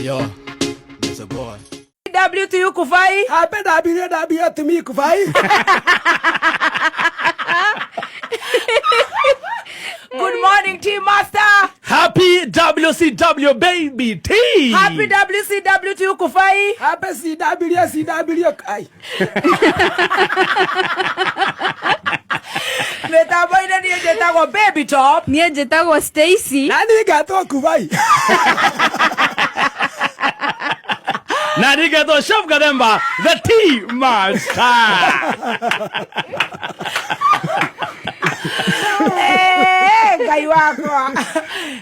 Yo, it's a boy. W to you Kufai. Happy W W to me Kufai. Good morning Team Master. Happy WCW baby T. Happy WCW to you Kufai. Happy CW CW. Ai. Mĩtambo-inĩ niĩ njĩtagwo Baby Top. Niĩ njĩtagwo Stacy. Na niĩ ngatwo Kufai. Na nigetwo Chef Gademba the T Master. Eh, Ngai wakwa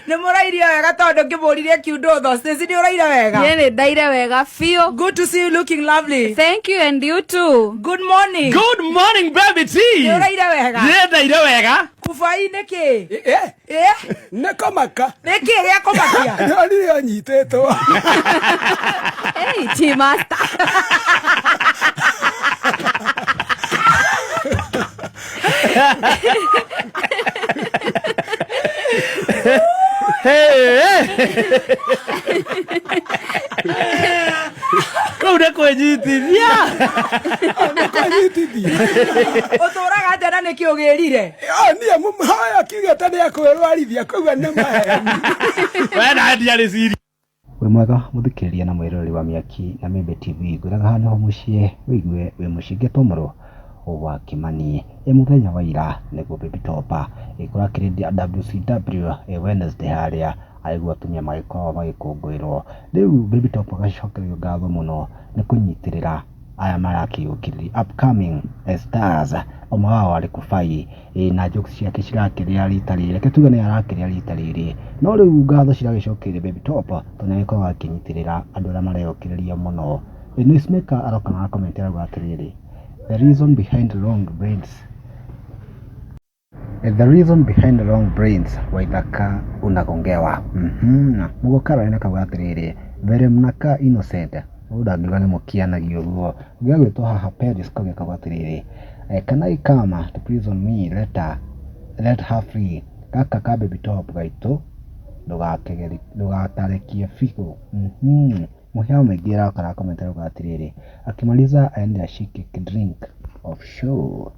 nĩ mũrairie wega tondũ ngĩmũririe kiundũtho. Stacy, nĩ ũraire wega? Niĩ nĩ ndaire wega biũ. Good to see you looking lovely. Thank you and you too. Good morning. Good morning baby T. Nĩ ũraire wega? Nĩ ndaire wega. Kufai nĩ kĩ? Eh, Eh, nĩ kũmaka. Nĩ kĩ gĩa kũmakia? Ndonire ũnyitĩtwo. Hey, Team Master. Hey. Kũu nĩ kwĩnyitithia. Nĩ kwĩnyitithia. Ũtũraga atĩa na nĩkĩ ũgĩrire? Oh, niĩ mũhoya kiugĩte nĩ ekwĩrwarithia koguo nĩ maheni. We na ndiarĩ serious. Wĩ mwega mũthikĩrĩria na mwĩroreri wa Mĩaki na Mĩmbe TV, ngwĩraga haha nĩho mũciĩ wĩigue wĩ mũciĩ. Ngetwo Mũrũ wa Kĩmani. Ĩ mũthenya wa ira nĩguo Baby Top ĩkũrakĩrĩria WCW ĩ Wednesday harĩa arĩguo atumia magĩkoragwo magĩkũngũĩrwo. Rĩu Baby Top agacokerio ngatho mũno nĩ kũnyitĩrĩra aya marakĩyũkĩrĩria upcoming stars, ũmwe wao arĩ Kũbai. Ĩ na jokes ciake cirakĩrĩa rita rĩrĩ, reke tuge nĩ arakĩrĩa rita rĩrĩ, no rĩu ngatho ciragĩcokeire Baby Top tondũ nĩ agĩkoragwo akĩnyitĩrĩra andũ arĩa mareyũkĩrĩria mũno. Ĩ Noisemaker aroka na comment arauga atĩrĩrĩ, the reason behind long braids. The reason behind long braids, Waithaka unagongewa. Mũgo Caroline akauga atĩrĩrĩ, mbere mnakaa innocent, ũyũ ndangiuga nĩ mũkianagia ũguo. Ũngĩ agwĩtwo haha Peris Kogi akauga atĩrĩrĩ, can I come to prison me later, let her free. Gaka ka Baby Top gaitũ ndũgatarekie biũ. Mũhĩa wa mũingĩ aroka na comment arauga atĩrĩrĩ, akimaliza aende ashike drink of show.